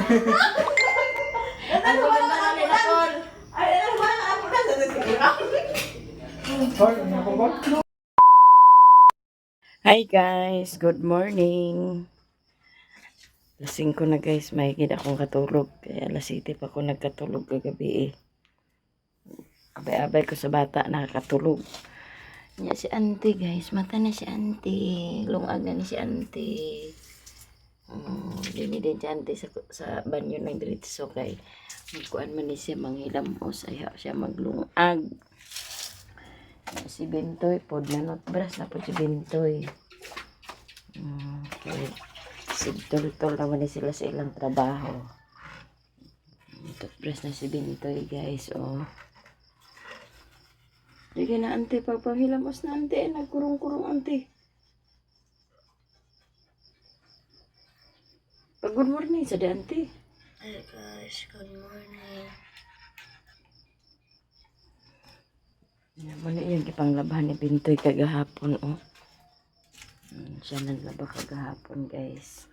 Ang ganda na ni Nicole. Ay, ano ba ang ako na sa siguro? Hi guys, good morning. Lasing ko na guys, mahigit akong katulog. Kaya alas 7 pa ako nagkatulog kagabi eh. Abay-abay ko sa bata, nakakatulog. Nya si auntie guys, mata na si auntie. Lungag na ni si auntie. Dini din si auntie sa banyo ng diretso kay magkuan man ni siya manghilamos ayaw siya maglungag. Nya si Bentoy pod nanotbras na pod si Bentoy. Okay. Sigtol-tol naman ni sila sa ilang trabaho. Toothbrush na si Bentoy guys, oh. Sige na, ante. Pagpanghilamos na, ante. Nagkurong-kurong, ante. Pag good morning sa di, ante. Hi guys, good morning. Muna yung ipanglabhan ni Bintoy kagahapon, oh. Siya naglaba kagahapon, guys.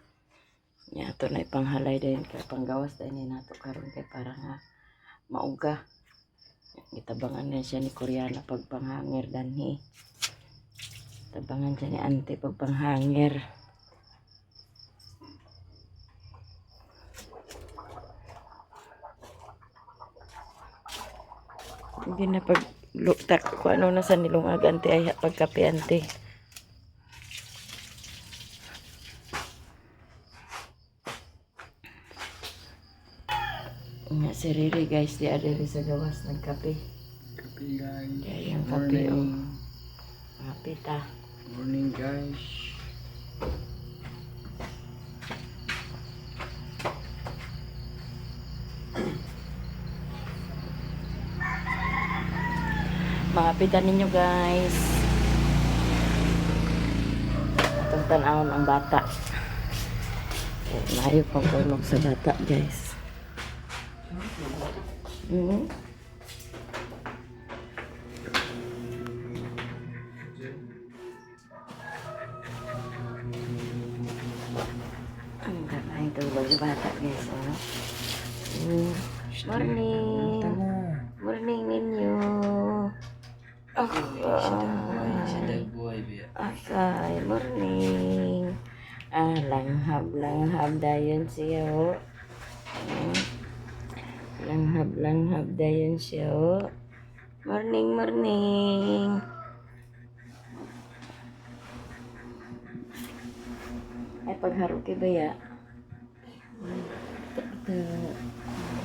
Nya ato na ipanghalay din kay panggawas din ni nato karon kay para nga mauga. Gitabangan na siya ni Koreana pagpanghangir danhi. Tabangan siya ni ante pagpanghangir. Hindi na pag luktak ko ano na sa nilungag ante ay pagkape ante. Nga si Riri guys, di adiri sa gawas nagkape. Kape guys. Kaya yung kape oh. Kape ta. Morning guys. Mga pita ninyo guys. Atong tan-awon ang bata. Eh, maayo pang tulog sa bata guys. Ang ganda tulog sa bata guys. Oh. Morning. Morning ninyo. Akay, morning. Ah, langhab, langhab dayon siya, oh. Langhab, langhab dayon siya, oh. Morning, morning. Ay, pagharuki ba ya?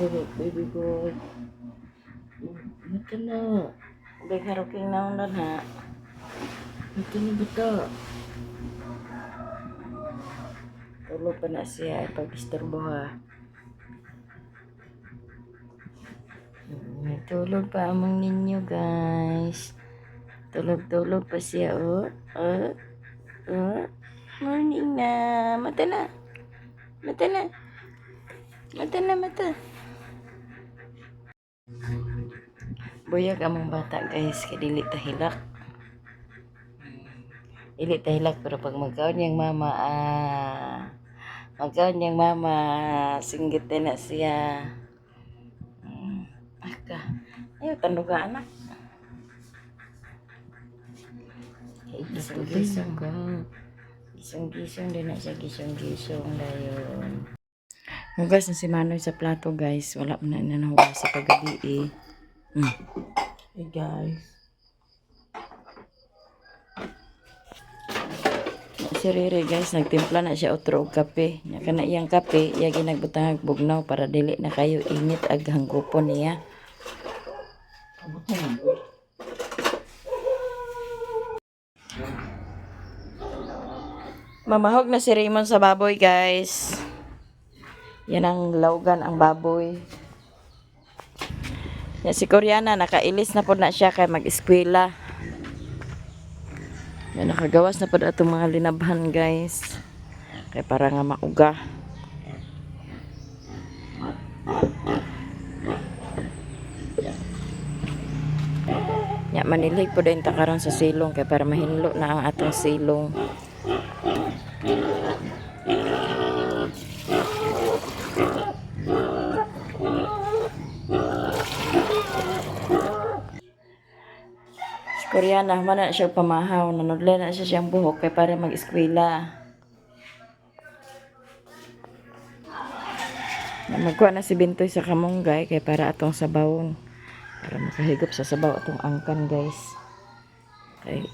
Baby, baby boy. Mata na. Pagharuking na nun, ha? Mata na bata. Tulog pa na siya. Ay, pag-istorbo, ha? Tulog pa among ninyo, guys. Tulog-tulog pa siya, oh. Oh. Oh. Morning na. Mata na. Mata na. Mata na, mata. Buyag among bata, guys. Kay dili tahilak. Dili tahilak, pero pag magkaon niyang mama, ah, magkaon niyang mama, singgit na siya. Aka. Ayaw, tanduga, anak. Gisong-gisong ka. Gisong-gisong din na siya, gisong-gisong dayon. Hugas na si Manoy sa plato, guys. Wala mo na nahugas sa paggabi, eh. Hey guys. Si Rere, guys, nagtimpla na siya otro og kape. Nya kana iyang kape, iya ginagbutang og bugnaw para dili na kayo init ag hanggupon niya. Mamahog na si Raymond sa baboy, guys. Yan ang laugan ang baboy. Yan si Koreana, nakailis na po na siya kay mag-eskwela. Yan, nakagawas na po na itong mga linabhan, guys. Kay para nga mauga. Ya, manilig po din ta karon sa silong kay para mahinlo na ang atong silong. Koreana, human na siya pamahaw. Nanudlay na siya siyang buhok kay para mag-eskwela. Na magkuha na si Bintoy sa kamunggay kay para atong sabawon. Para makahigop sa sabaw atong angkan, guys. Kay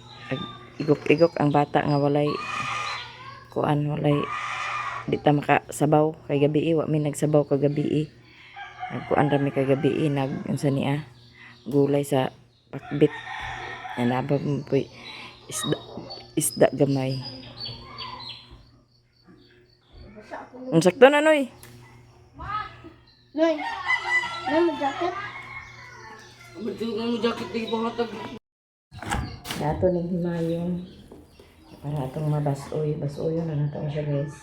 igok-igok ang bata nga walay kuan, walay di ta makasabaw kay gabi, wa mi nagsabaw kagabi. Nagkuan ra mi kagabi, nag unsa niya, gulay sa pakbit. Nanabag mo po'y isda, isda gamay. Ang sakto na, Noy. Noy, Noy, mo jacket? Dato ning himayon. Para atong mabasoy. Basoy na nato siya, guys.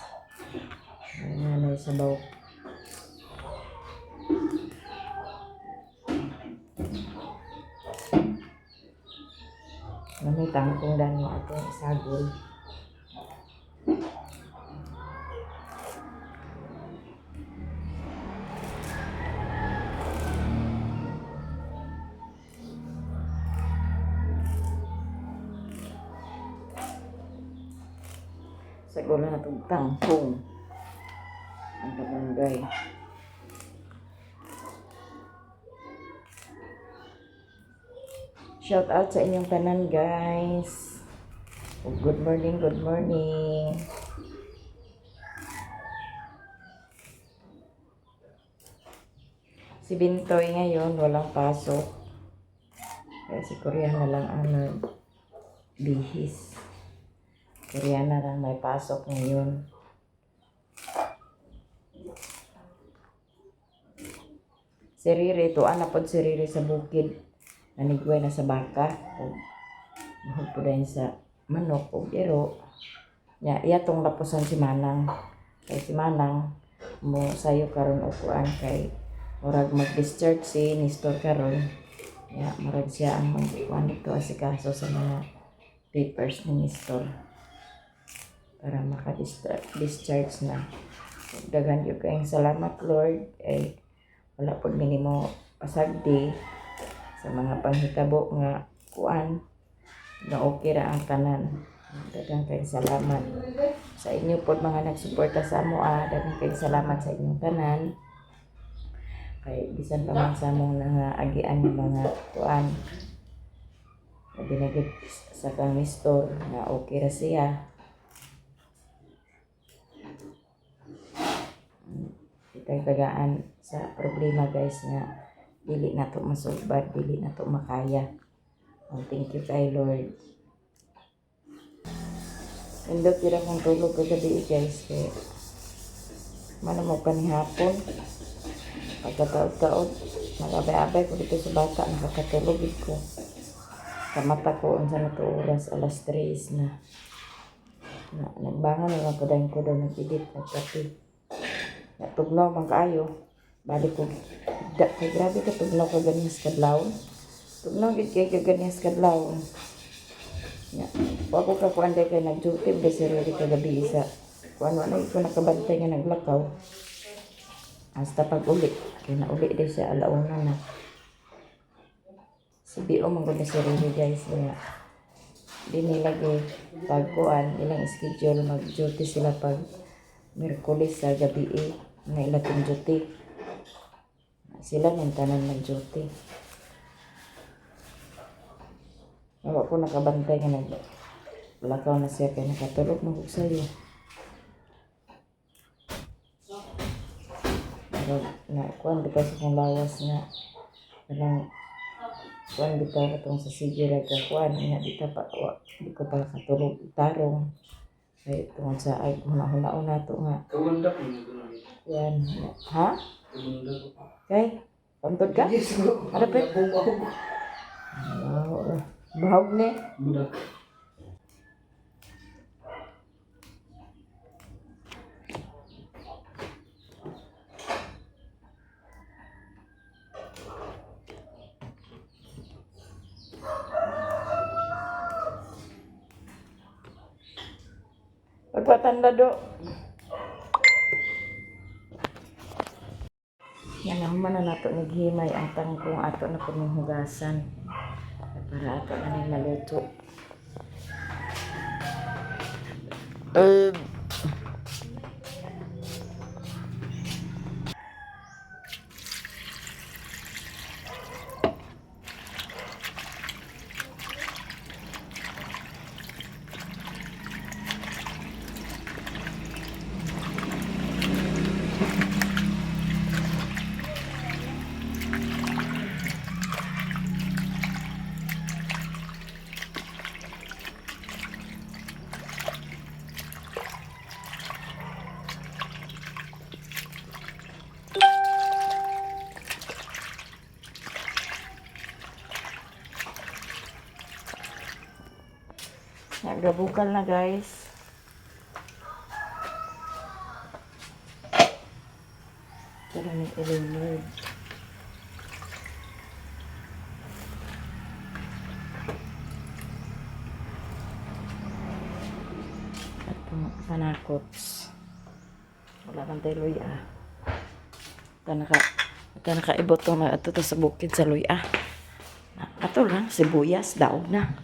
Ay, nga na sabaw. Namay tangkong dano atong isagol. Sagol na itong tangkong. Ang kamunggay. Shout out sa inyong tanan, guys. Good morning, good morning. Si Bintoy ngayon walang pasok. Kaya si Koreana lang ang nagbihis. Koreana lang may pasok ngayon. Si Riri, tuan na pod si Riri sa bukid. Nanigway na sa baka. O, mahod po dahil sa manok o ero. Nya, iya tong lapusan si Manang. Kay si Manang, mo sayo karon og kuan kay murag mag-discharge si Nestor karon. Ya, murag siya ang magkuan dito asikaso sa mga papers ni Nestor para maka-discharge na. Daghan gyud kayong salamat, Lord, ay wala pod minimo pasagdi sa mga panghitabo nga kuan nga okay ra ang tanan. Daghan kayong salamat sa inyo pod mga nagsuporta sa amo. Daghan kayong salamat sa inyong tanan. Kay bisan pa man sa among agian ng mga kuan, labi na gyud sa kang Nestor nga okay ra siya. Itagtagaan sa problema, guys, nga dili na to masulbad, dili na to makaya. Oh, thank you kay Lord. Nindot yun akong tulog kagabi, guys, kay manamog kanihapon. Pagkataod-taod, nagabay-abay ko dito sa bata, nakakatulog gid ko. Kamata ko unsa na to oras, alas 3 na. Na nagbangon na lang ko dahil ko daw nag-edit, nagkape. Natugnaw man kaayo. Balik ko da kay grabe ka tugnaw ka ganihas kadlaw. Tugnaw gid kay ka ganihas kadlaw. Nya, wa ko ka kuan kay nag-duty ba si Riri kagabi sa kuan, wa na ko nakabantay nga naglakaw. Hasta pag uli, kay nauli din siya alauna na. Si Bio man gud na si Riri, guys, nga di nila gi pagkuan ilang schedule, mag-duty sila pag Miyerkules sa gabi eh, nga ilating duty. Sila nang tanan mag-duty. Wa ko nakabantay nga nag lakaw na siya kay nakatulog man kog sayo. Pero na kuan bitaw sa kong lawas nga kanang kuan bitaw katong sa sige ra ka kuan nga di ta pa wa, di ko pa katulog tarong kay tungod sa ay huna-huna to nga Kawanda ko. Yan ha. Kawanda ko. Kay pantod ka. Yes, ko. Ano pa? Wow, bahog ni. Budak. Pagpatanda do. Yan ang man na nato naghimay ang tangkong ato na punong hugasan. Para ato na ning maluto. Nagabukal na, guys. Pero ni Eleanor. At panakots. Wala kang tayo luya. Tanaka, tanaka ibot na ato ta sa bukid sa luya. Ato lang, sibuyas, daog na.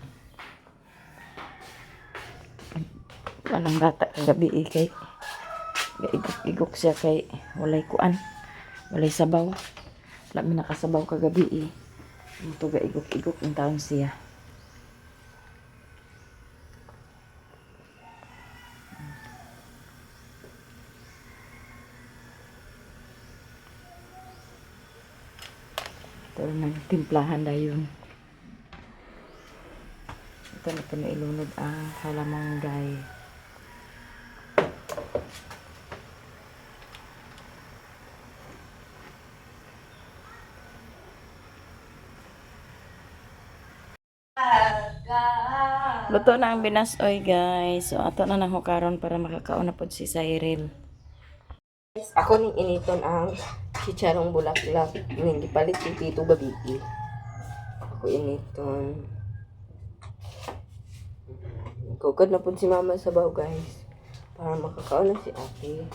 Anong bata kagabi eh, kay gaigok-igok siya kay walay kuan, walay sabaw. Wala mi nakasabaw kagabi eh. Ito gaigok-igok ang taon siya. Ito nagtimplahan dayon. Ito na po nailunod ang kalamanggay. Luto na ang binasoy, guys. So ato na nang hukaron para makakaon na pod si Cyril. Ako ning initon ang chicharong bulaklak. Ning gipalit ni Tito gabi. Ako initon. Kukod na po si Mama sa baw, guys. Para makakaon na si ate.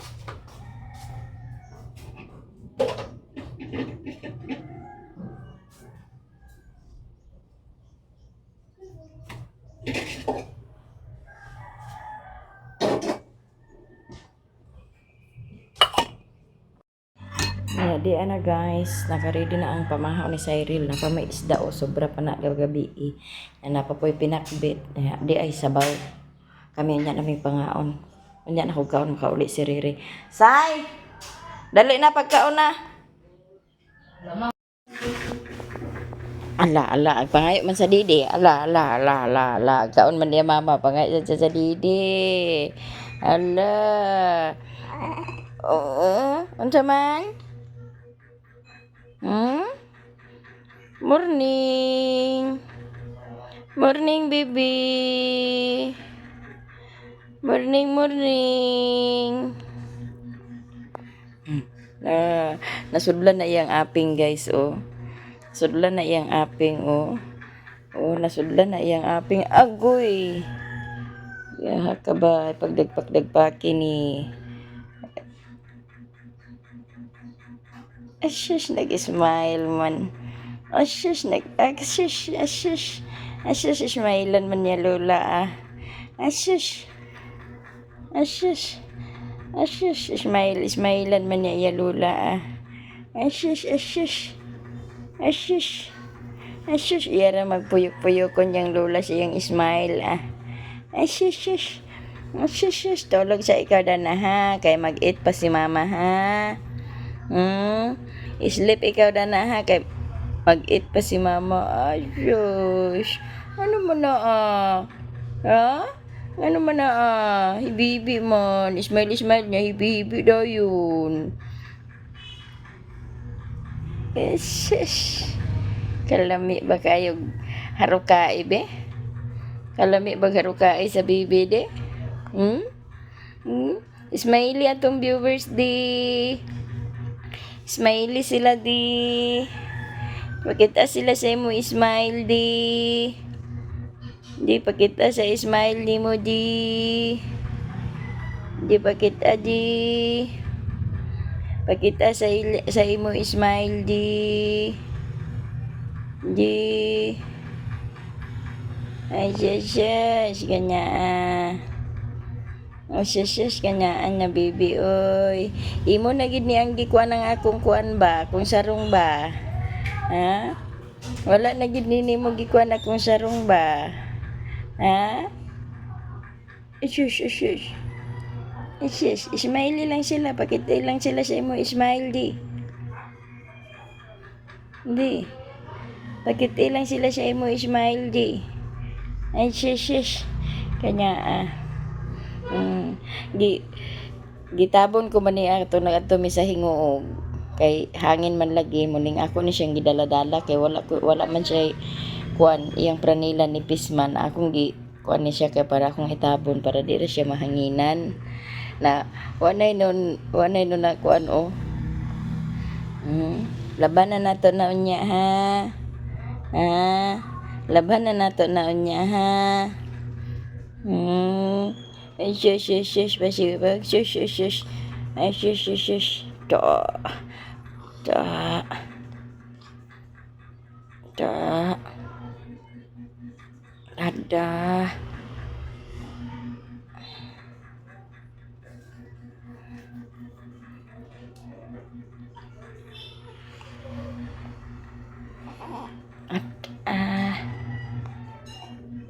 Yeah, di ana guys, naka-ready na ang pamahaw ni Cyril. Napa may isda o sobra pa na gabi eh. Na napapoy pinakbit. Yeah, di ay sabaw. Kami nya naming pangaon. Unya na kog kaon makauli si Riri. Say! Dali na pagkaon na. Ala, ala, pangayo man sa didi. Ala, ala, ala, ala, ala. Kaon man niya mama, pangayo sa didi. Ala. Oo, unsa man? Hmm? Morning. Morning, baby. Morning, morning. Na, nasudlan na iyang aping, guys, oh. Sudlan na iyang aping, oh. Oh, nasudlan na iyang aping. Agoy. Ya, ka ba, pagdagpak-dagpaki ni. Ashush, nag-smile man. Ashush, nag... Ashush, ashush. Ashush, smilean man niya, Lola, ah. Ashush. Ashush. Ashush, smile, smilean man niya, iya, Lola, ah. Ashush, ashush. Ashush. Ashush, iya ra magpuyok-puyok ko niyang Lola sa iyang smile, ah. Ashush, ashush. Ashush, ashush. Tulog sa ikaw na ha. Kay mag-eat pa si mama, ha. Sleep ikaw na ha kay mag-eat pa si mama. Ayos. Ano mo na ah? Ha? Ano mo na ah? Hibi-hibi man. Smile, smile niya. Hibi-hibi daw yun. Yes, yes. Kalami ba kayo harukai be? Kalami ba harukai sa bibi de? Hmm? Hmm? Smiley atong viewers di. Smiley sila di. Pakita sila sa imo smile di. Di pakita sa smile ni mo di. Di pakita di. Pakita sa imo smile di. Di. Ay, shush, kanya. Oh, shush, kanya na baby, oy. Imo na gid ni ang gikuan ang akong kuan ba, kung sarong ba. Ha? Wala na gid ni nimo gikuan akong sarong ba. Ha? Eh, shush, shush, shush. Eh, shush, smiley lang sila. Pakita lang sila sa imo, smile di. Di. Pakita lang sila sa imo, smile di. Ay, shush, shush. Kanya, ah. Gi, gitabon ko man niya ato nagadto mi sa Hinguog kay hangin man lagi muning ako ni siyang gidala-dala kay wala man siya kuan iyang pranila ni Pisman akong gi kuan ni siya kay para akong itabon para di ra siya mahanginan na wanay nun na kuan oh. Labanan nato na unya ha, ha, labanan nato na unya ha. Ay, shush, shush, shush, pasibag. Shush, shush, shush. Ay, shush, shush, shush. Ta. Ta. Ta. Ada. At, ah.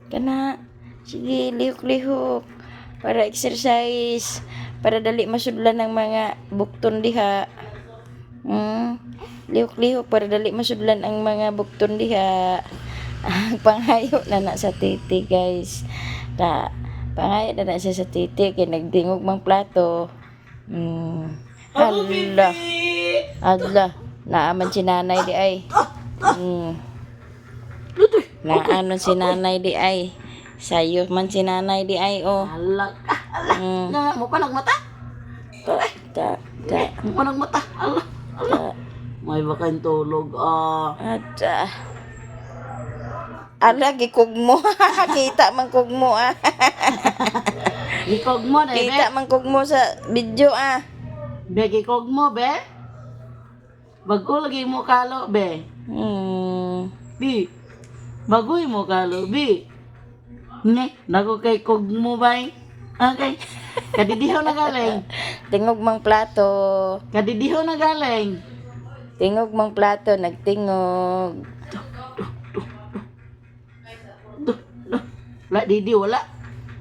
Kana. Sige, lihok-lihok. Para exercise. Para dali masudlan ng mga bukton diha. Lihok-lihok para dali masudlan ang mga bukton diha. Ang panghayo na na sa titi, guys. Ta, panghayo na na siya sa titi kay nagdingog mang plato. Hala. Hala. Naaman si nanay di ay. Naanon si nanay di ay. Sayo man si nanay di ay oh. Ala, ah, ala. Na, mo pa nagmata. Ta, ta, ta, Mo pa nagmata. Ala, ala. Ta. May bakain tulog. Ah. At, ah. Ala, gikugmo. Kita man kugmo ah. Gikog mo na, be. Kita man kugmo sa video ah. Be, gikog mo, be. Bago lagi mo kalo, be. Bi. Bagoy mo kalo, bi. Ne, nago kay kog mo, bay. Okay. Kadidiho na galing. Tingog mang plato. Kadidiho na galing. Tingog mang plato, nagtingog. Wala didi, wala.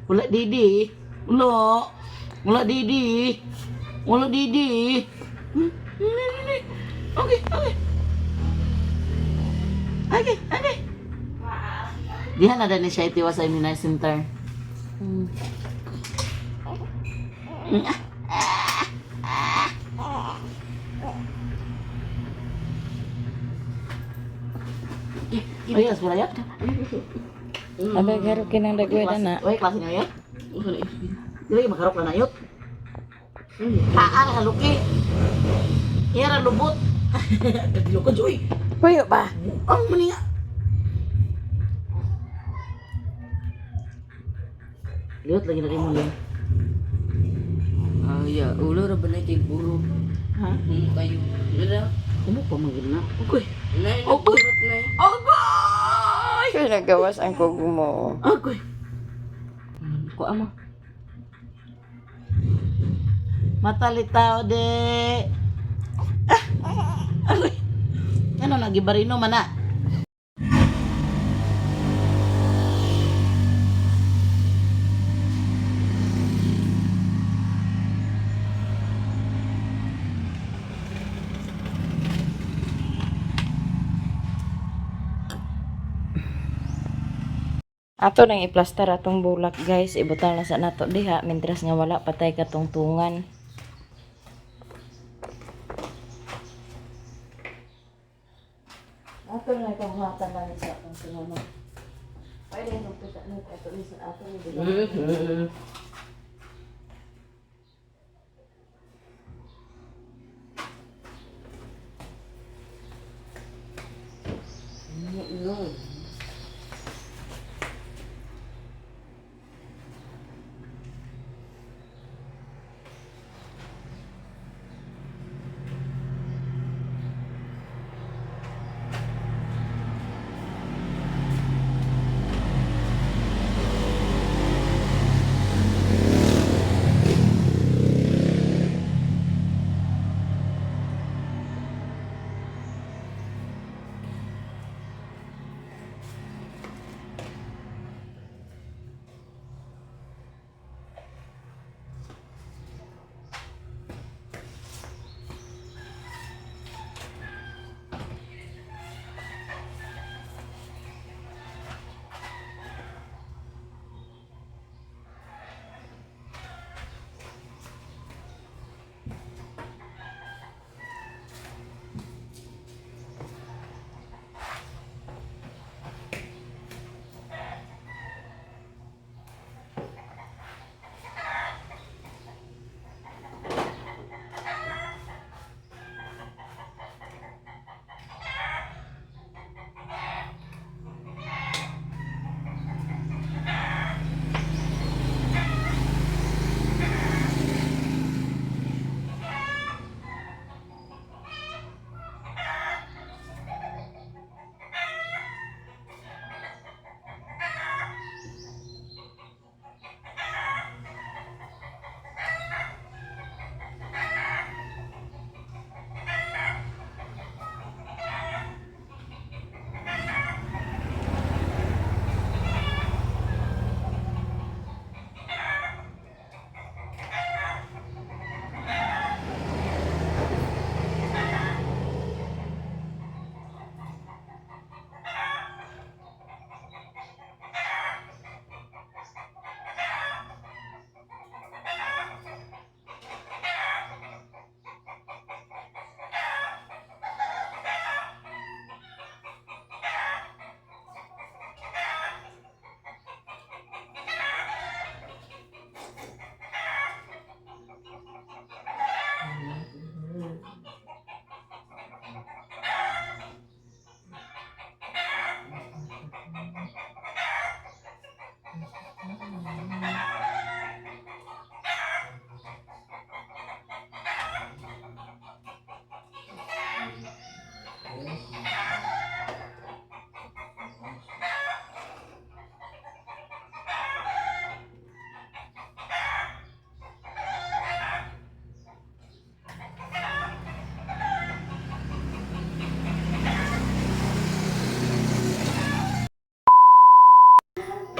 Wala didi. Wala. Wala didi. Wala didi. Okay, okay. Okay, okay. Diha na dani siya itiwa sa Immunized Center. Ay, as wala ya. Abay, garo kinang dagweda na. Uy, klase na yun. Dili makarok na nayot. Haan haluki. Ira lubot. Kadilo ko joy. Puyo ba? Ang maninga. Liot lagi na kay mo lang. Ah, ya, ulo ra ba na kay buro? Ha? Kumo kayo. Wala. Kumo pa man gid na. Agoy. Nay, Agoy. nagburot na. Agoy! Kaya nagawas ang kugmo. Agoy. Ko ama. Matalitaw de. Ah! Agoy. Ano nagibarino man na? Ato nang iplastar atong bulak guys, ibutang na sa nato diha mentras nga wala patay katungtungan. Ato na ikabuhatan lang sa atong sinunod. Pwede nung pita nung ato ni sa ato ni diba? No.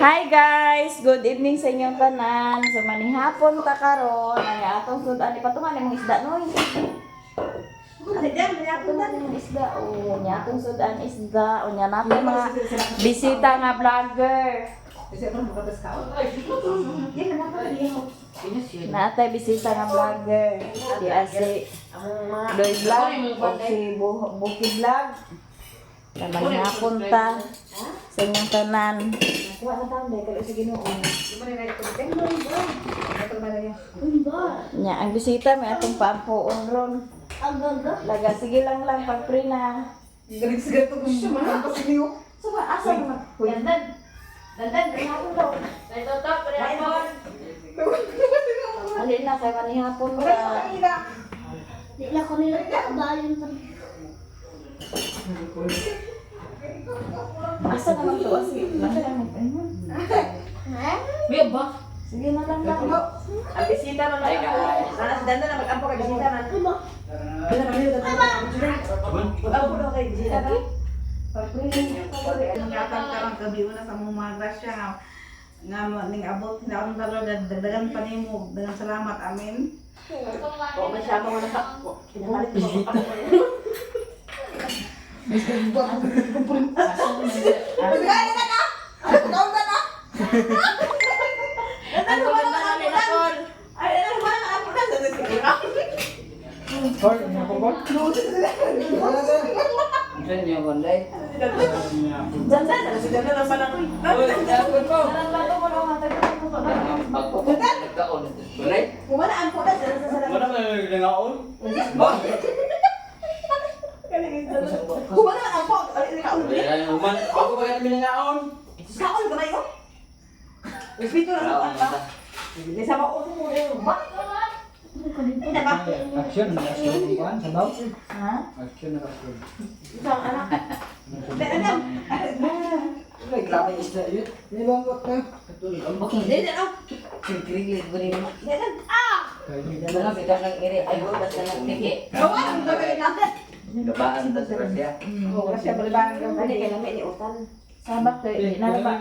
Hi guys! Good evening sa inyong tanan. So manihapon ta karon ang atong sud-an ipatungan imong isda noy. Patungan imong isda o nya atong sud-an isda o nya natin mga bisita nga vlogger. Naatay bisita nga vlogger. Di asi Doy Vlog o si Buki Vlog. Naman hapon ta sa inyong tanan. Nya, ang bisita may atong paampuon ron. Agaga. Laga, sige lang lang, pag-pre na. So, asa naman? Dandan. Dandan, manihapon daw. Alin na, kay manihapon ka. Di na ko nila kabayon pa. Asa naman to? Sige, Ha? Ba? Sige na lang lang. Ang bisita man ay guys. Sana si Dandan na mag-ampo kay bisita man. Ano? Mag-ampo daw kay bisita man. Nanggatang karang gabi una sa mong mga grasya nga nga ning abot na akong dalo dagdagan pa nimo. Daghang salamat. Amen. O man siya mo na ka. Pinapalit mo ako. Hoy, ano ko ba? Diyan niya konday. Kumanaan po na sila sa Wala man naglangaon. Kumanaan po. Ay, kaon. Human, ako ba kami nangaon? Kaon gamay ko. Respeto na sa pa. Ni sa mao mo ba? Action na action kuan sabaw. Ha? Action na action. Dai Ay, grabe isda yun. Nilangot na. na. Dai na. Dai na. Kawan ko kay na. Gabaan ta sa Russia. Oh, kasi balibaran ka. Ano kay lami ni utan. Sabak kay di na lang ba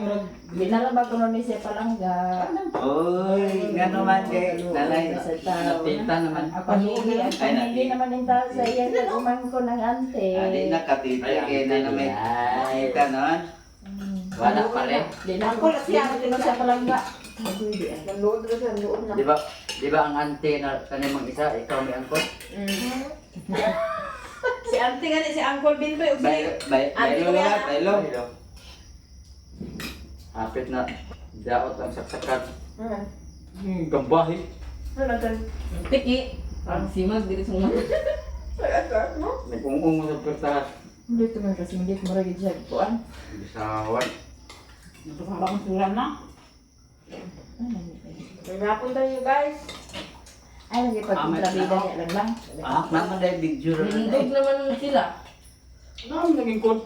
di na lang ba kuno ni siya palangga. Oy, nga naman kay nanay. Sa tao. Natita naman. Pangili, ang pangili naman yung tao sa iya kag uman ko ng ante. Adi na katita kay na naman. Kita naman. Wala pa rin. Di na ko siya kuno siya palangga. Nandoon na siya, nandoon na. Di ba ang ante na kanimang isa, ikaw may angkol? Si auntie gani si Uncle Bindoy ug si Bay, bay, baylo na, baylo. Hapit na daot ang saksakan. Gambahi. Tiki. Parang simag diri sa mga. Nag-ungong sa pertahan. Hindi to man kasi hindi mo ra gid siya kuan. Bisawan. Hapon tayo guys. Ay lagi pag kontrabida niya lang lang. Ah, naman dahil video rin. Nindog naman sila. Naman naging kon.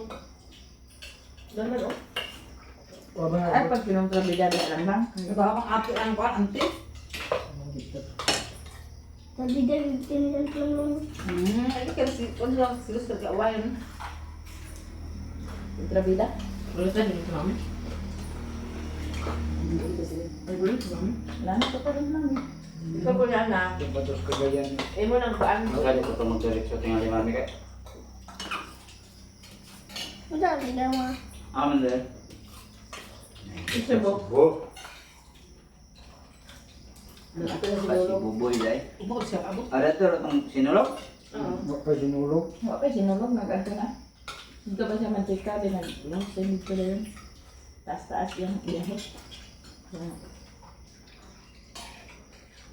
Naman oh. Ay pag kinontrabida niya lang lang. Baka pang api ang kuan auntie. Sabi din, tinignan ko lang. Ay kay si kun lang sila sa kawayan. Kontrabida. Ulitan dito mami. Wala na to pa rin lang. Ikaw ko na na. Batos Cagayan. Imo nang kuan. Magalit ko itong magdiretso tingali mami kay. Wala, di na ma. Aman dahil. Subo. Subo. Kasi buboy dahil. Ubod siya abot. Ada to itong sinulog? Wa pa sinulog. Wa pa sinulog nag-anto na. Dito pa siya mantika din nag no, send ko na yun. Taas-taas yung iyahe.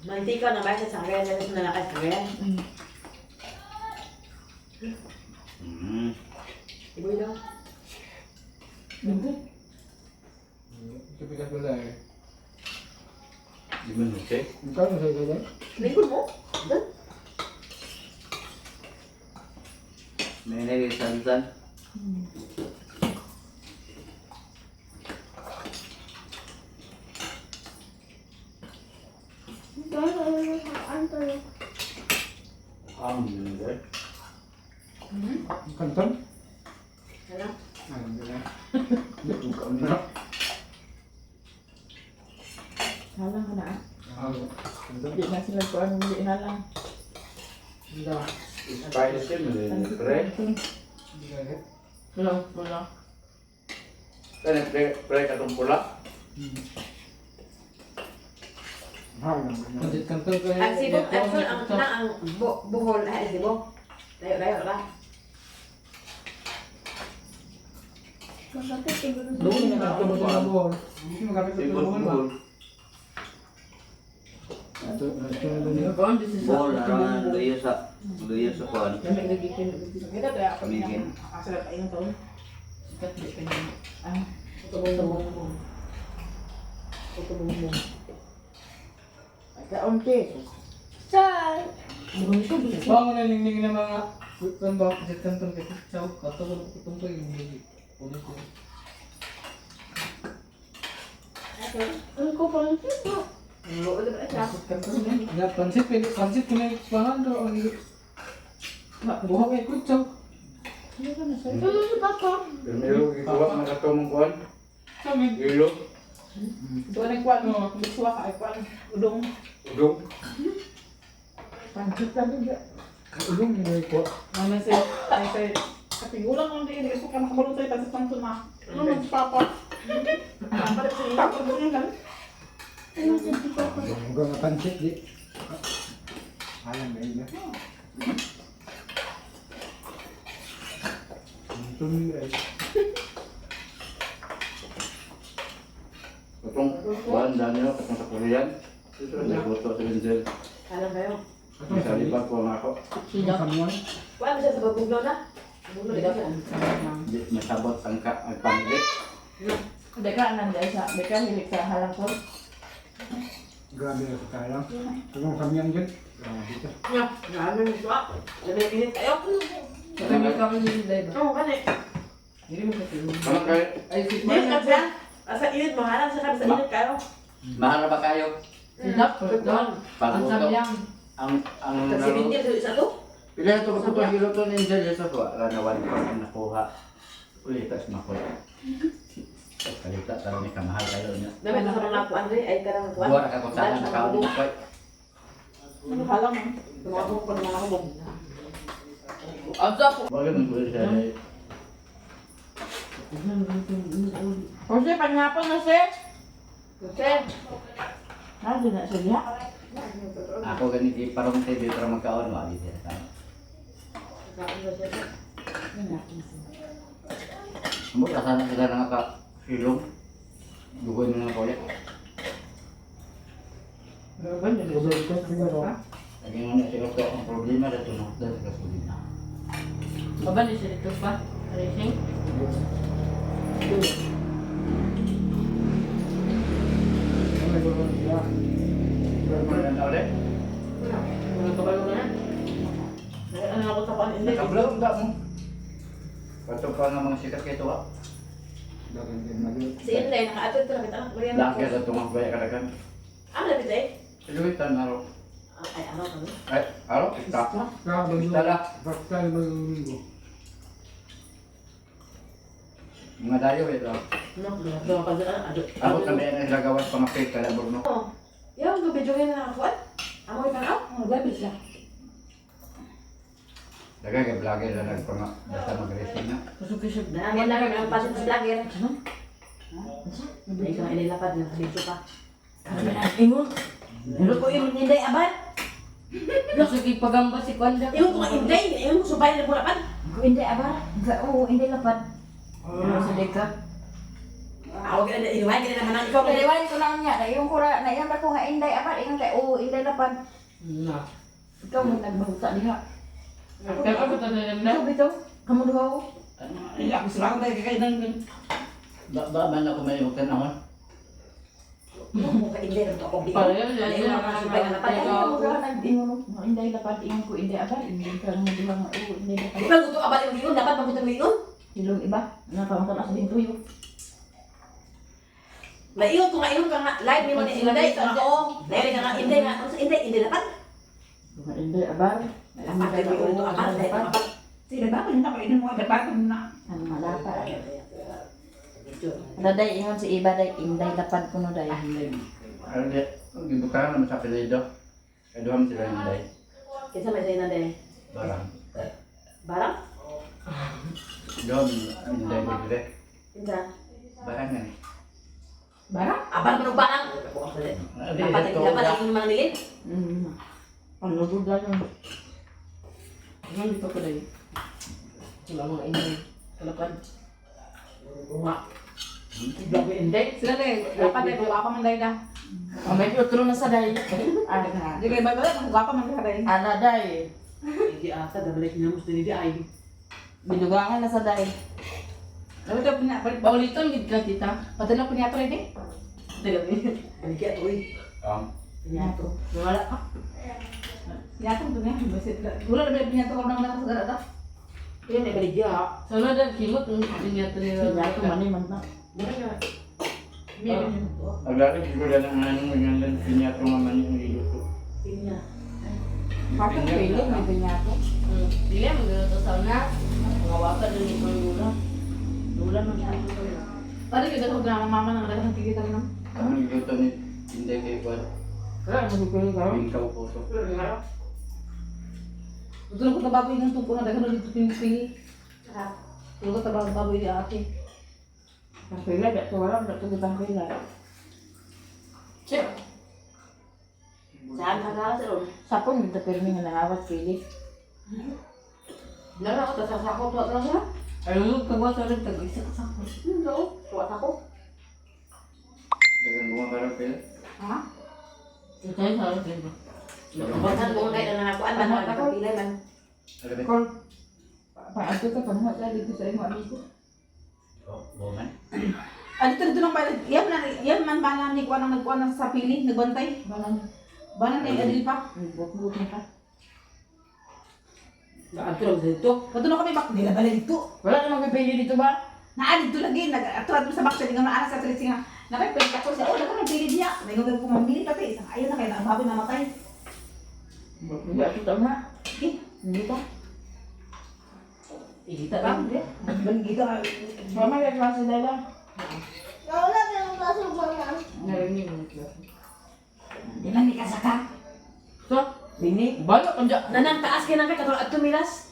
Mantika na ba sa sangre na sa nalakas sangre. Iboy daw. Dito. Ito wala eh. Di ba okay? Ikaw na sa isa Lingkod mo. May naging sansan. Anton. Aman dahil. Kanton? Ano? Ay, hindi na. Hindi ko na. Halang ka na ah. Di na sila kuan, di halang. Spicy, pre. Wala, wala. Kani pre, pre katong pula. Pancit kanton kay. Ang Cebu, ang ang na ang Bohol ay Cebu. Layo layo ra. Masakit siguro. Doon na kanton sa Bohol. Hindi magamit sa Cebu, Bohol ba? Bohol. Ito, ito na niya. Kaon di sa Bohol, aron luyo sa kuan. Kita kaya ako Kamigin. Asa pa yung taon. Sikat di pa niya. Ah, ito bumbong. Ito bumbong. Kaon te. Sir! Bango na ningning na mga kan ba pancit kanton kay Chow. Kato ko kutong ko yung hindi. Ulit ko. Ang ko pansit mo. Pancit kanton. Ya pancit pili pancit kini pangan do ang buhok ay kutsaw. Ano si Papa? Pero gikuha na katong kuan. Kami. Ilo, Ito na kuan mo, biswa ka ay kuan udong. udong. Pancit lang din. Ulong ni ko. Ano si ay say kapigulang lang din gusto ka makabalot sa pancit kanton ma. Ano man si Papa? Papa si Papa mo yan. Ano si Papa? Buka nga pancit di. Alam ba ila? Kanton ay. Katong kuan Daniel, katong sa Korean. Nagluto sa Angel. Alam kayo. Sa libat ko nga ako. Kamuan. Kuan siya sa babuglo na. Buglo di ka. Di masabot ang ka ang pangit. Hindi ka nandiyan sa, di ka hilig sa halang ko. Grabe na sa kaya. Anong kamyang dyan? Grabe ka. Nga, grabe mo siya. Labi init kayo. Kami kami ni Day ba? Oo, kani. Dili mo kasi. Ano kay Ay si Init ka siya. Asa init mo halang sa kami sa init kayo. Mahal ba kayo? Sinap, don. Ang Pagluto. samyang. Ang Sa 70 sa isa to. Pila ito ko itong giluto ni Angel sa ko. Rana one pa ang nakuha. Ulit tas makoy. Kalita taro ni kamahal kayo niya. Dami sa mga kuan rin ay karang kuan. Buwan ka kung saan nakaon ni Makoy. Ano halang mo? Tumabog pa naman ako bong. Ang sa Bagay man ko siya. Jose, panghapon na sir. Jose. Ah, di na siya diha. Ako ganit parang TV para magkaon wali siya ka. Mo sana sila na ka silong. Dugoy na nga ulit. Lagi mo na sila ko ang problema dito no dahil sa gasolina. Baba ni siya dito pa. Racing. Wala na ulit. Mga kabalo na. Ano ako sa kuan hindi. Nakablog da mo. Kato pa nga mga sikat kay tuwa. Si Inday nakaatod to kita ang kuya. Langke sa tungang baya kadagan. Ang lapit ay. Siluitan aro. Ay araw kami. Ay, aro kita. Kita lah. Basta lima. Mga dayo ito. No, no, pa ado. Ako kami ang nilagawas pangapit kaya burno. Oh. Yaw, go video na nakakuan. Amoy pa ka? Ang gabi siya. Dagay kay vlogger na nagpanga basta mag-racing na. Kusog kusog. Ang na ang pasit sa vlogger. Ay, ikaw inilapad ng video pa. Ingon. Ingon ko ingon inday aban. Kusog ipagamba si Kwanda. Ingon ko nga inday, ingon ko subay na lapad. Ko inday aban. Oo, inday lapad. Sa ka. Ako gina inuwan gina naman ang ikaw. Kaliwan ko lang niya, na ko ra, na ko nga inday aban, ingon kay oo, inday lapad. Na. Ikaw mo nagbahuta diha. Kaya ako tanan na. Ikaw bitaw, kamo duha ko. Ay, ako sila ko tayo kakain ng Ba ba man ako may huwag tanahon. Mo ka inday to ako. Pareho yan. Ingon mga subay nga lapad. Ay, kamo duha nag-ingon nga inday lapad, ingon ko inday aban, ingon ka mo duha nga oo, inday lapad. Di ba gusto abal yung ingon dapat magutom ingon. Hilong iba, napamunta na sa bintuyo. Maingon ko nga ingon ka nga live nimo ni inday ka nga oo. Live ka nga inday nga ano sa inday inday lapad. Nga inday aban. Lapad kayo ingon to abal dahil lapad. Sila ba ko inom mo dapat na. Ano malapa. Daday ingon si iba day inday lapad kuno day. Ano di, gibutangan naman sa apelyido. Kaya duha man sila ng day. Kinsa may sayo na day? Barang. Barang? Duha man day bigre. Kinsa? Barang nga ni. Barang? Ah, barang manong barang. Ano di, Dapat ito, dapat ang mga nilin. Ang lubog lang. Ano dito ko dahil? Wala mga inday. Kalapad. Bunga. Grabe inday. Sila na eh. Dapat na gwapa man day na. Ang may otro na sa day. Ana. Di kay bay ba gwapa man ka day. Ana day. Hindi ata, dabalik na mo sa ay. Binugangan na sa day. Dapat daw pinya balik Bauliton, gid ka tita. Padala pinyato rin eh. Baligya to eh. Pinyato. Wala pa. Pinyato to niya. Basit. Wala na ba pinyato ko nang nakasagara ta. Kaya may baligya. Sana dahil kimot, ang pinyato nila. Pinyato man eh, man na. Aglari, siguro na lang ang mga pinyato nga man yung giluto. Pinya. Bakit pili may pinyato? Dili, magluto sa una. Mga waka din ito yung lula. Lula man siya. Pare gyud ako na mama nang daghang tigit ang nang. Ang giluto ni Inday kay Kwan. Wala, magpipili ka. Bingkaw po to. Tutulog ko tababoy ng tungko na daghan dito pili. Tulog ko tababoy di ate. Pangpila, di ko wala, di ko pangpila. Sir. Saan ka ka sir? Sapon, dito pirmi nga nangawat pili. Lala ako sa sako to sa sa. Ayun, pagwa sa rin, tag-isa ka sa ako. Oo, tuwa ako. Dagan bunga karon pila. Ha? Ito tayo sa rin, diba? Basan mo kay na nakuan man ako pila man. Ano ba? Kol. Paadto ka pamuha sa dito sa imo amigo. Oh, buman. Ah, dito dito nang bala. Yan man yan man bala ni kuan ang nagkuan na sa pili, nagbantay. Balan, Bala ni adil pa. buot-buot na pa. Naanto lang sa dito. Padulong kami bak nila bala dito. Wala namang pipili dito ba? Naa dito lagi nag ato ato sa baksa nga naa sa tulit nga. Nakay ako siya. Oh, daghan ang pili niya. May ko mamili pati isang ayo na kay na baboy mamatay. Hindi ako tama. Eh, Hindi ka. Igita bang rin. di. Balgita ka. Mama, may klase dahil. Wala na yung klase mama. Narinig mo yung klase. Di man ni kasaka. So, Bini. balo ka dyan. Nanang taas kay nang kay katulad adto milas.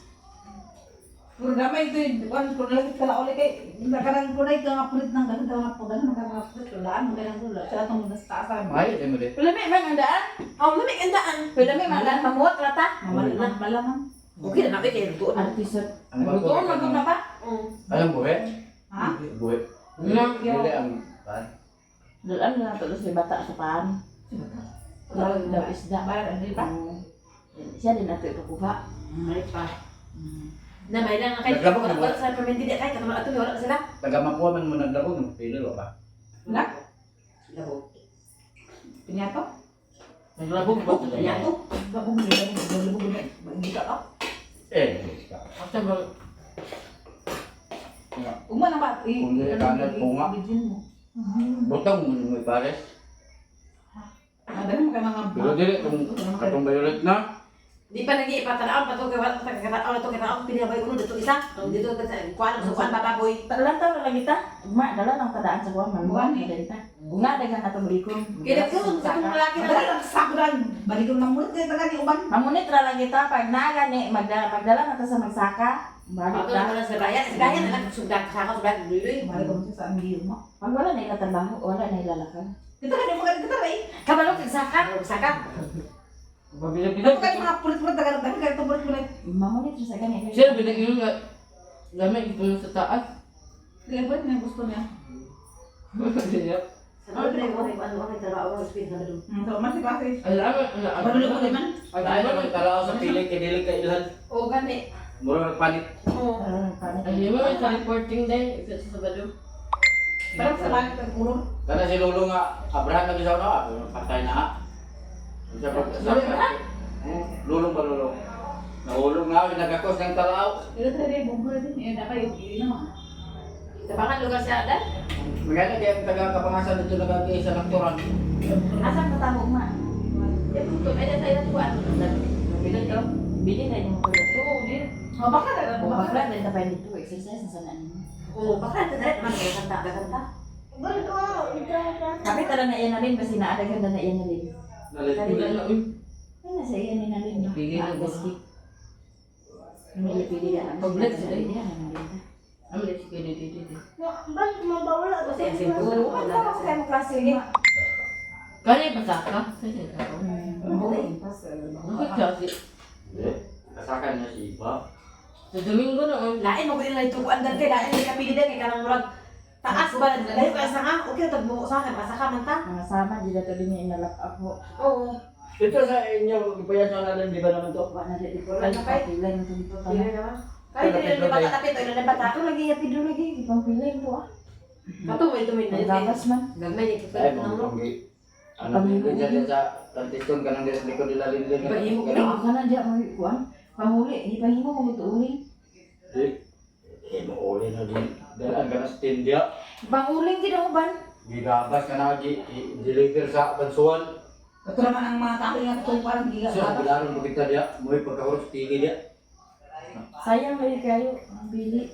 Puro damay ito yung kuan puro lagi pala uli kay nakarang kunay ka nga pulit nang ganun ka nga po ganun ka nga pulit ulaan mo ganun ulaan sa atong nasa taasan. Maayo din mo di. Wala may mang andaan. Oh, lamig ang daan. Wala may mang andaan. Mamuot rata. Mamala malamang. Okay na natin kay tuon. Artista. Ang bago Lutoon, kay magod na pa. Alam buhe? Ha? Buhe. Nang, Dili ang pan. Dalaan na nato sa bata sa paan. Daw daw isda. Bayan adil pa. Siya din nato ipakuha. May pa. Na may lang kay Naglabog na ba? wala sa permit di kay katulad adto wala sila. Taga makuha man mo naglaro no. Pili wa pa. Na? Labo. Pinyato? Naglabog ba? Pinyato. Babog ni babog ni balgita ka. Eh, Asa ba? Uma na ba? Eh, Kung dili ka na, bunga. Bidin mo. Butang mo mo pares. Ah, dali mo kay mga Pero dili kung katong violet na. Di pa nagi ipatanaw pa to kay wala pa katanaw to katanaw pinabay uno dito isa. Dito ka sa kuan sa kuan bababoy. Talan ta lang kita. Ma, dala lang tadaan sa kuwan man. Buwan eh. Denta. Bunga daghan atong likon. Kaya ko sa atong lalaki na Dali lang sa kudan. Balik ko ng mulit kay taga ni uban. Mamunit ra lang kita pag naga ni magdala magdala na ta sa magsaka. Balik Ako ta. na sa bayan, sa bayan na sugdak sa ako sa bayan duloy. Balik ko sa ambil mo. Pag wala na ila trabaho, wala na ilalakad. Kita ka mo kita ray. Kabalo kag saka. Saka. Pabila-bila. Ito kay mga pulit-pulit taga dali kay ito pulit-pulit. Mamunit ra sa gani. Siya, binagin nga. Lamig ito sa taas. Dili ba niya gusto niya? Siya. Sa mga ko ay ano ang trabaho sa speed na dun. So man si klase. Alam, alam. Balik ko man. Ay, man taraw sa pili kay dili kay ilhan. O gani. Mura nagpalit. Oo. Ay, mo, sa reporting din. Isa sa Sabado. Parang sa langit ang ulo. Kana si Lolo nga Abraham na gisaw na patay na. ah. Sa pag sa Lulong ba lulong? Nahulog nga nagakos ng taraw. Ito tayo bumbo din. Eh dapat yung ino. Tabangan lugar sa adan. Maganda kaya ang taga kapangasan dito nagkakay sa laktoran. Asa ka tamo ma? Ya puto ay sa ila kuan. Bili to. Bili na imong kulot. Oo, di. Oh, baka na O bakla din ta pa dito exercise na sana nimo. Oo, baka ta dali man kay kanta, kanta. Balik ko, ito ang klase. Kapit na lang na iyan nalin, basta naadaghan na na iyan nalin. Nalin. Ano sa iyan ni nalin? Pili na ba? Pili pili na. Pablet sila eh. Yan, nalin. Ano na si Kuya dito? Balik mo ba wala? Kasi Oo, ano ka sa mo klase niya? Kaya ba ka? Kaya ka. Bakit kasi? Hindi. Kasakan niya si Iba. Sa Domingo noon. Lain mo ko nila itukuan dan kay lain ni kapili dan kay kanang murag taas ba layo ka sa nga okay tag mo sa akin asa ka man ta. Mga sama, di na to din niya inalap ako. Oo. Ito sa inyo, ipayan sa natin, di ba naman to? Wala na rin ito. Wala na kay. Pila yung dito Pili tanan. naman. Kay dili na bata tapit oy na bata. Ito lagi, Pedro lagi. Ipang pila yung to ah. Kato mo ito may Paglagas man. Gamay niya Ay, kita mga ng panggi. Ano, dyan dyan sa plantation ka nang dyan sa likod nila linlin. Ipahimo Ay, ka na diya mo kuan. Panguli, ipahimo mo ito uli. Di. Eh, mauli na din. Dalaan ka na sa tindia. Panguling gid ang uban. Gigabas ka na, deliver sa bansuan. Ito naman ang mga tao nga itong parang giga. So, bilaron mo kita diya. Mo'y pagkahurot sa tigi diya. Sayang lagi kayo ang bili.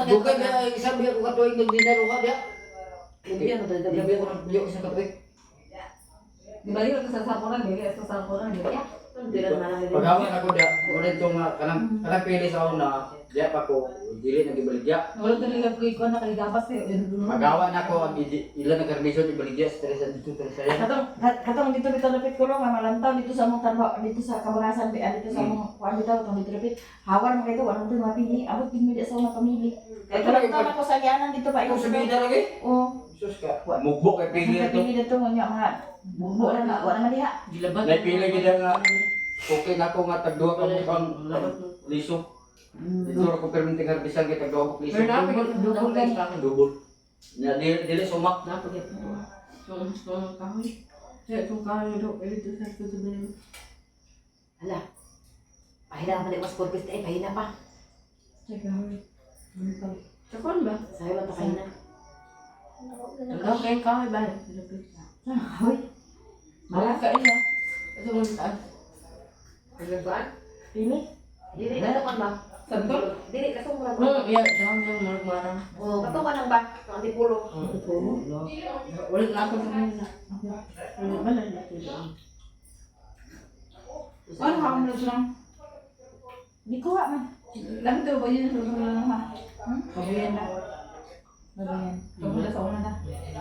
Dugay na isang biya ko katuig nagdinaro ka diya. Biyan mo dito. Biya ko biya ko sa katuig. Di ba yun sa sapuran, dili sa sapuran, dili. Paghawan ako diya, ulit itong kanang kanang pili sa una, diya pa ko, dili na gibaligya. Wala talaga ko ikaw na kaligabas eh. Paghawan ako ang ilan na kardisyon ibaligya sa teresa dito teresa yan. Katong katong dito dito lapit ko lang malantaw dito sa among tarba dito sa kabangasan bi dito sa among kuan dito tong dito lapit. Hawar man kayo wala mo mapili. Abot pin mo diya sa mga pamili. Kay tulang na ko sa gianan dito pa Ikaw sabihin na lagi. Oh, Sus ka. Mugbo kay pili ang ito. pili dito nga mga bubo na na wala na diha. Gilabat. Nay pili gid nga okay na ako nga tagduha ka mo kang liso. Dito ra ko perminting harbisan kay tagduha ko liso. Pero napag Dugol gani. Dubol. Na dili dili sumak. Napag Itong itong kahoy. Kaya itong kahoy do ito sa sabi. Hala. Pahina man mas corpus eh pahina pa. Sa kahoy. Sa kon ba? Sabi ba pahina? Ang daw kay kahoy ba? Sa kahoy. Mala ka iya. Ito mo taas. Nagkuan? Pili. Dili ka ba? Santol? Dili ka sumura. Ya, dami yung marang. Oh, kato ka nang ba? Ang antipulo. Wala na ako sa kanila. Wala ba na natin? Ano ka mo lang? Di kuha man. Lang daw ba yun sa lang ha? Babuyan na. Babayan. Babuyan sa una na.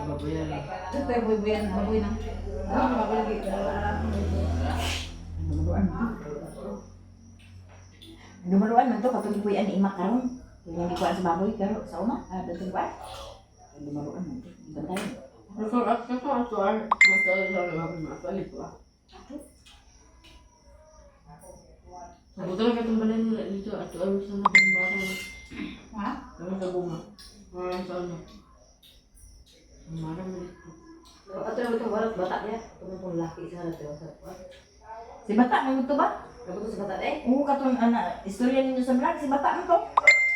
Babuyan. Ito tayo babuyan, babuyan na. Ano ba lagi? Dumaluan man to. Dumaluan man to katong kuyan ni Ima karon. Yung gikuan sa baboy karo sa uma, ah datong kuan. Dumaluan man to. Bantayan. Ako ako ako ako ako ako ako. Sabutan na katong balay nila dito at ano sa mga barang. Ha? Kami sa bunga. Mga sa ano. Marang dito. Ato na itong walang bata niya. Itong laki sa natin. Si bata may to ba? Kabuto sa bata eh. Oo katong ana istorya ninyo sa vlog si bata man to.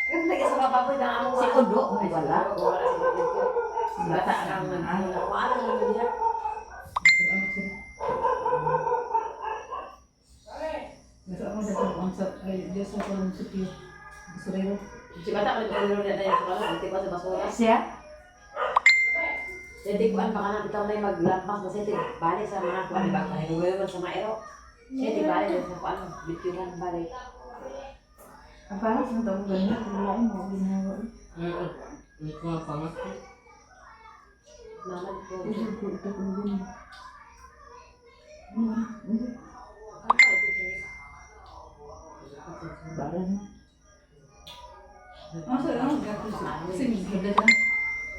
Lagi sa mga baboy na amo. Si Odo wala. Si bata Ang ang wala na niya. Si bata man ko na na sa kalan, hindi pa sa basura. siya. Jadi kuan pa kana bitaw na maglampas na siya balik sa mga kuan ba kahiruan sa maero. Siya di balik sa kuan bityuran balik. Ang paras man to ganyan kung mo ginawa. Hindi ko nga pangat. Mama ko. Usog ko ito kung ganyan. Baran.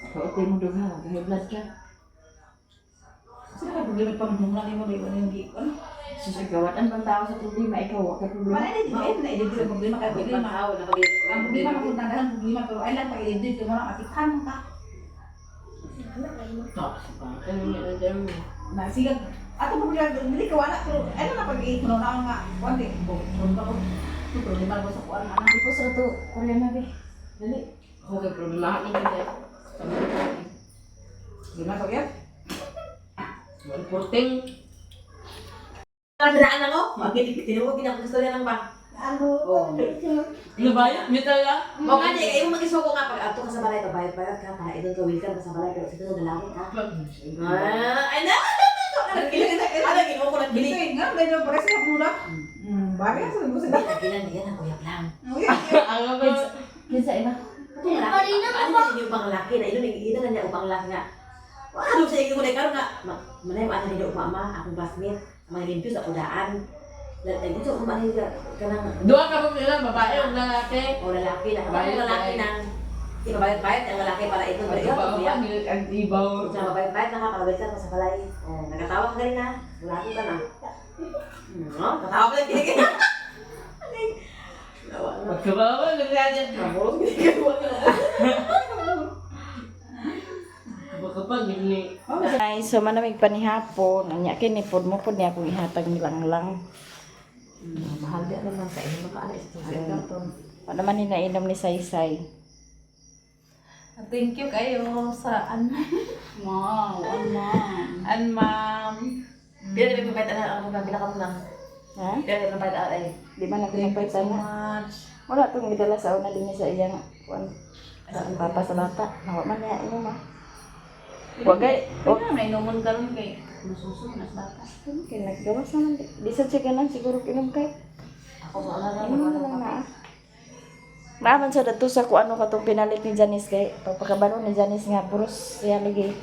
Kautay mo dugha, high blood ka. Susugawatan bang tao sa problema, ikaw wa ka problema. Problema na pag Ano na dyan mo? Ato problema dili ka wala pero ano na pag mo na nga kuan di problema ko. Problema ko sa kuan ana. Di ko sa to, Korean na be. Dali. Ako kay problema ako hindi. Problema ko yan. Reporting. Ang daan na ko. Tinuog gid ang gusto niya lang ba. Ano? Nabayot, mi talaga. Mo nga di kayo magisuko nga pag ato ka sa balay pabayot-bayot ka para idol ka welcome ka sa balay pero sa lalaki ka. Ah, ay na. Ano ginoo ko nagbili. Dito eh, nga, medyo pares sa mura. Bagay sa mo sila. Gilan diyan ako uyab lang. Ang ba? Kinsa iba? Katong lalaki, ano na yung panglaki na ino ina na niya upang laki nga. Wa sa iyo ko na karon nga manay mo ana nila upama akong classmate, ang mga limpyo sa kudaan. Ay gusto ko man kanang Duha ka pa nila, babae o lalaki. o lalaki na Bayot, ang lalaki bayot. nang ipabayot-bayot ang lalaki para ito pero ikaw Ibaw, uyab. ang ibaw. Sa mabayot-bayot na ka para welcome ka sa balay. Oh, nagatawa ka rin na. Wala ka na. No, katawa pa lang kinig. Lawa na. Magkabawa, nagkanya. Maburos ginagawa na. Baka pa, gini. Ay, so manamig pa ni hapon. Anya kini pod mo pod niya akong ihatag nilang lang. Mahal di naman sa inyo makaana ito. Wa naman ni nainom ni Saysay. Thank you kayo sa an Wow, ano. an ma'am. Pila na may pabait ang mga pila ka mo na. Ha? Pila na pabait ay. Di ba na Thank you so pinapaitan na? much. Wala tong gidala sa una din niya sa iyang kuan. Sa ang papa sa bata. Nawa man niya inom ah. Wa gay, wa Wala, may inomon karon kay masuso nas bata. kay naggawas naman di. Di sa siya ganan siguro inom kay. Ako sa una na Inom na lang na. Ah. Maaman sa dato sa kung ano katong pinalit ni Janice kay pagpakabalo ni Janice nga puros siya lagi.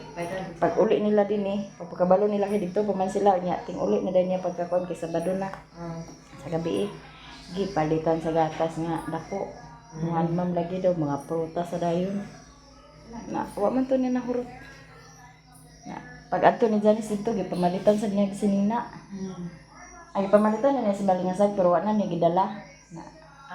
Pag uli nila din eh, pagpakabalo nila kay dito paman sila nya ting uli na din niya pagkakuan kay Sabado na. Sa gabi eh. Gipalitan sa gatas nga dako. Mga ma'am lagi daw mga prutas sa dayon. Na wa man to niya nahurot. Na pag adto ni Janice dito gipamalitan sa niya si Nina. Ay gipamalitan na niya si Balingasag pero wa na niya gidala. Na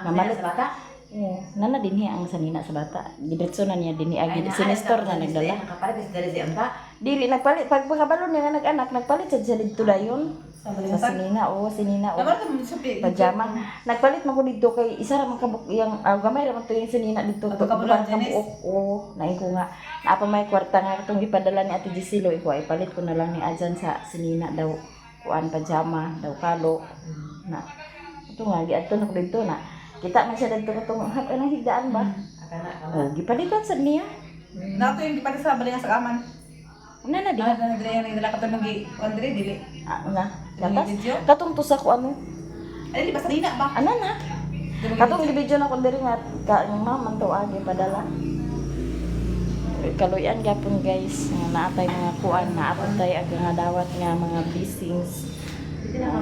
namalit sa bata. Oo, nana dinhi ang sanina sa bata. Gidiretso na niya dinhi agi si Nestor na nagdala. Nakapalit sa dali si Amba. Dili nagpalit pag pagkabalo niya nga nag-anak nagpalit sa siya didto dayon. Sa sinina o sinina o Dapat mo sa pi. pajama. Nagpalit man ko didto kay isa ra man kabuk iyang gamay ra man to yung sinina didto. Ato ka Duha ba, ka Janice? buok oo, naing ko nga. Naa pa may kwarta nga katong gipadala ni Ate Gisilo iko ay palit ko na lang ni Ajan sa sinina daw kuan pajama daw kalo na. Ito nga giadto na ko didto na. Kita man siya didto katong hap anang higdaan ba? Akana Oh, gipalitan sad niya. Nato yung gipalit sa balay sa kaman. Una na di. Ah, na nagdala yung nagdala ka to nang gi Andre dili. Ah, una. Gatas. Video. Katong tusa ko ano. Ay di ba sa nina ba? Ana na. Katong gibidyo na ko diri nga ka ang mama man to agi padala. Kaluyan gyapon guys nga naatay mga kuan naapon tay ag nga dawat nga mga blessings.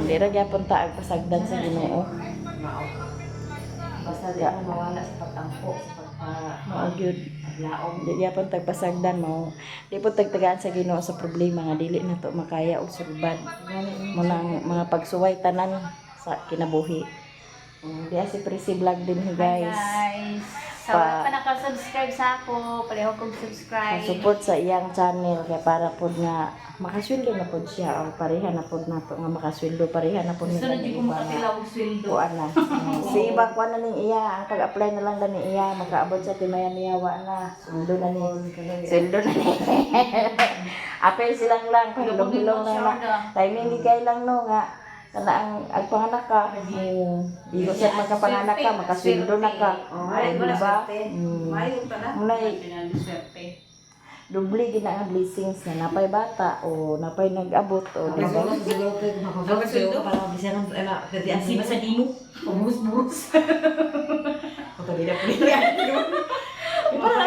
Dira gyapon ta ag pasagdan sa Ginoo. Mao. Basta di ako mawala sa pagtampo, sa pagpa Mao gyud. paglaom. Di gyapon tag pasagdan mao. Di po tagtagaan sa Ginoo sa problema nga dili na to makaya og sulbad. Mo nang mga pagsuway tanan sa kinabuhi. Diya si Prissy Vlog din ho, guys. Guys, sa wala pa nakasubscribe sa ako, pareho kong subscribe. Support sa iyang channel kay para pod nga makasweldo na pod siya o pareha na pod nato nga makasweldo pareha na pod Gusto na di ko makatilaw og sweldo. Kuan na. Si iba kuan na ning iya, ang pag-apply na lang ni iya makaabot sa timaya niya wa na. Sweldo na ni. Sweldo na ni. Apel silang lang pahilong-hilong lang na. Timing di kay lang no nga kana ang agpanganak ka. Igo sa magkapanganak ka, makasweldo na ka. Oh, ay, wala Diba? swerte. Mayo ta na. Munay Swerte. dubli gina ang blessings na napay bata o napay nag-abot o di ba? Siguro ko makapagsuyo para bisan ang ana pwede ang Si basta di mo. Pamurus-murus. Pagkabila po nila. Para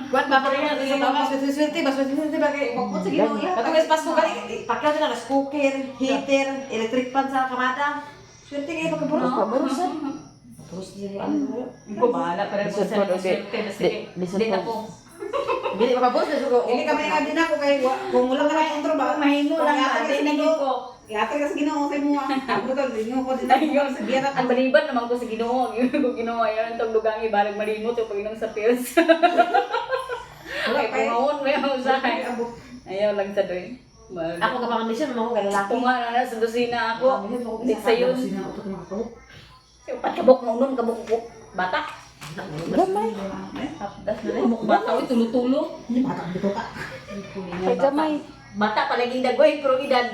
Kuan ba pa rin sa tama swerte swerte ba swerte swerte ba kay Pagput sa Ginoo iya. Katong Pasko kani pakyaw na nas cooker, heater, electric pan sa kamata. Swerte kay pagkaburos. Paburusan. Terus di ano. Ko bahala para Lisod sa po, di- swerte na sige. lisod Di po. na ko. Dili mapabos na sugo. Dili kami nga din ako kay kung wala ka na kontrol ba. Mahimo lang Ihatag na, ka sa di na Ginoo. ko. Ihatag ka sa Ginoo sa imo. Buto Ginoo ko din ako sa biya Ang baliban naman ko sa Ginoo, ang ko Ginoo ayon tong dugangi balag malimot o pag-inom sa pills. Wala Kay pa eh. pungaon may usahay. Abot. Ayaw lang sa doy. Mag- Ako ka pangamisyon mo ko lalaki. Tunga na na sa dosina ako. Di sa yun. Upat kabok nga unon kabok ko. Bata. Gamay. Hapdas na rin. Kabok bata oy tulo-tulo. Kay gamay. Bata palaging dagoy pero edad.